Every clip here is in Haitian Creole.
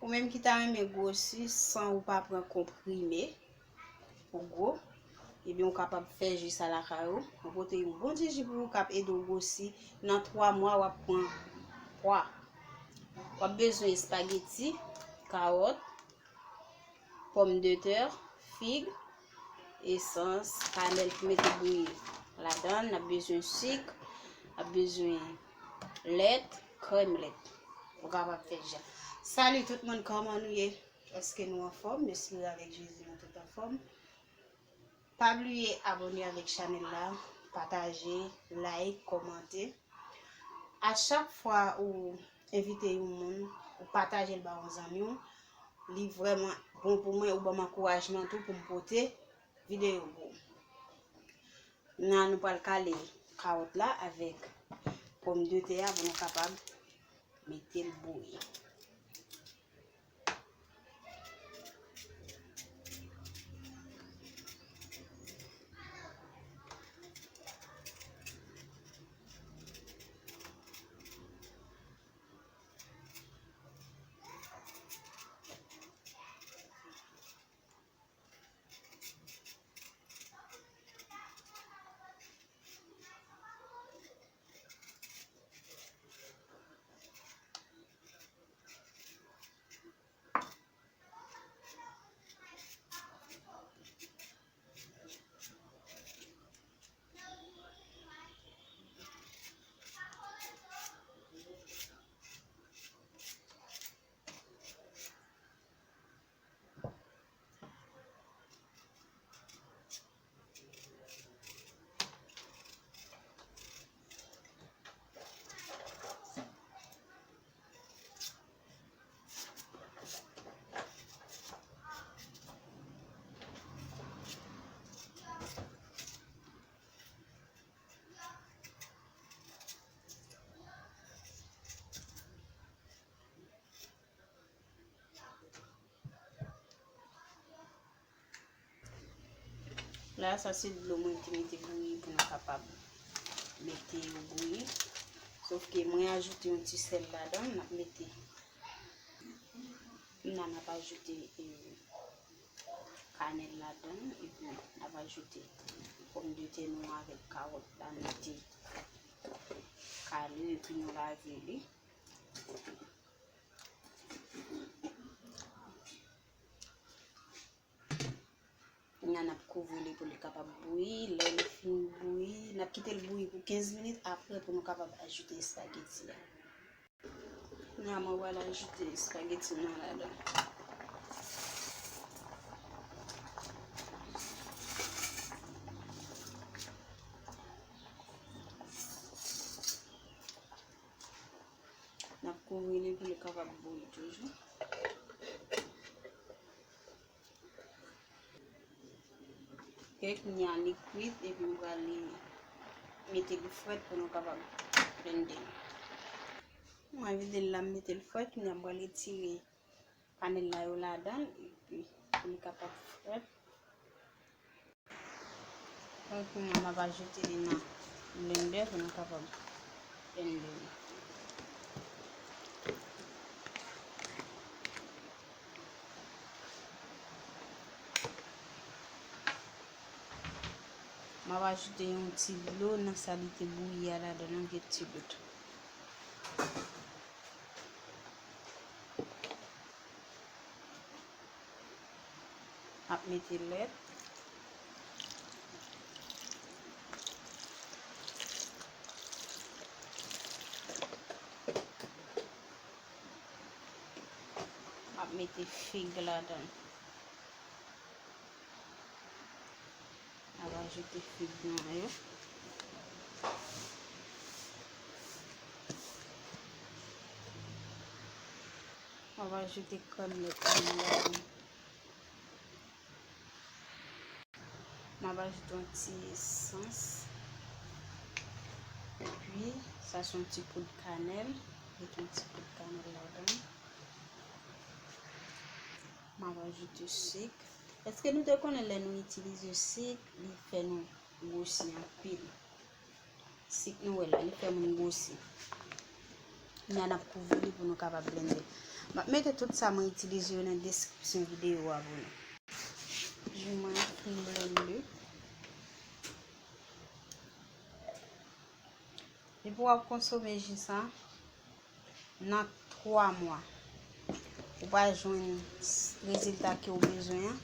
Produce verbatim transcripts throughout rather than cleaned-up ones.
Ou menm ki ta renmen gwosi san ou pa pran konprime pou gwo, ebyen ou kapab fè ji sa lakay ou. Mwen pote yon bon ti ji pou ou k ap ede w gwosi. Nan twa mwa, w ap pran pwa. W ap bezwen espageti, kawòt, pòmdetè, fig, esans, kanèl pou mete bouyi ladan l. N ap bezwen sik, n ap bezwen lèt, krèm lèt. Ou kapab fè ji a. Salut tout moun, kòman nou ye? Èske nou anfòm? M espere avèk Jezi nou tout anfòm. Pa bliye abòne avèk chanèl la, pataje, like, kòmante. A chak fwa ou envite yon moun, ou pataje l ba yon zanmi w, li vrèman bon pou mwen, ou ban m ankourajman tou pou m pote videyo pou ou. Nan nou pral kale kawòt la avèk pòmdetè a pou nou kapab mete l bouyi. La, sa se dlo mwen te mete bouyi pou nou kapab mete yo bouyi. Sòf ke mwen ajoute yon ti sèl ladan l, n ap mete, la n ap ajoute, e, kanèl ladan l, epi n ap ajoute pòmdetè nou avèk kawòt la, nou te kale, epi nou lave li. Kounye a, n ap kouvri li pou li kapab bouyi. Lè li fin bouyi, n ap kite l bouyi pou kenz minit apre pou nou kapab ajoute espageti a. Kounye a, mwen pral ajoute espageti m nan ladan. N ap kouvri li pou li kapab bouyi toujou. Ok, kounye a li kwit, epi m pral mete li frèt pou nou kapab blende l. Mwen vide l la, m mete l frèt, kounye a m pral retire kanèl la yo ladan l, epi pou li kapab frèt. Donk, kounye a m ap ajoute li nan blendè pou nou kapab blende li. M ap ajoute yon ti dlo nan sa li te bouyi a ladan l, yon kèk ti gout. M ap mete lèt. M ap mete fig ladan l. M ap ajoute fig nwa yo. M ap ajoute krèm lèt mwen ladan. M ap ajoute yon ti esans. Epi, sa se yon ti poud kanèl. Met yon ti poud kanèl ladan. M ap ajoute sik. Èske nou te konnen lè nou itilize sik, li fè nou gwosi anpil? Sik nou wè la, li fè moun gwosi. Kounye a n ap kouvri li pou nou kapab blende. M ap mete tout sa mwen itilize yo nan deskripsyon videyo a pou nou. Ji mwen an fin blende. Depi w ap konsome ji sa nan twa mwa, ou pa jwenn rezilta ke w bezwen an,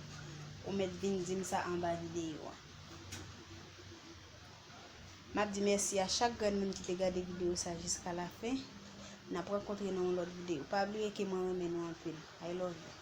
ou mèt vin di m sa anba videyo a. M ap di mèsi a chak grenn moun ki te gade videyo sa jiska lafen. N ap rankontre nan yon lòt videyo. Pa bliye ke mwen renmen nou anpil. I love you.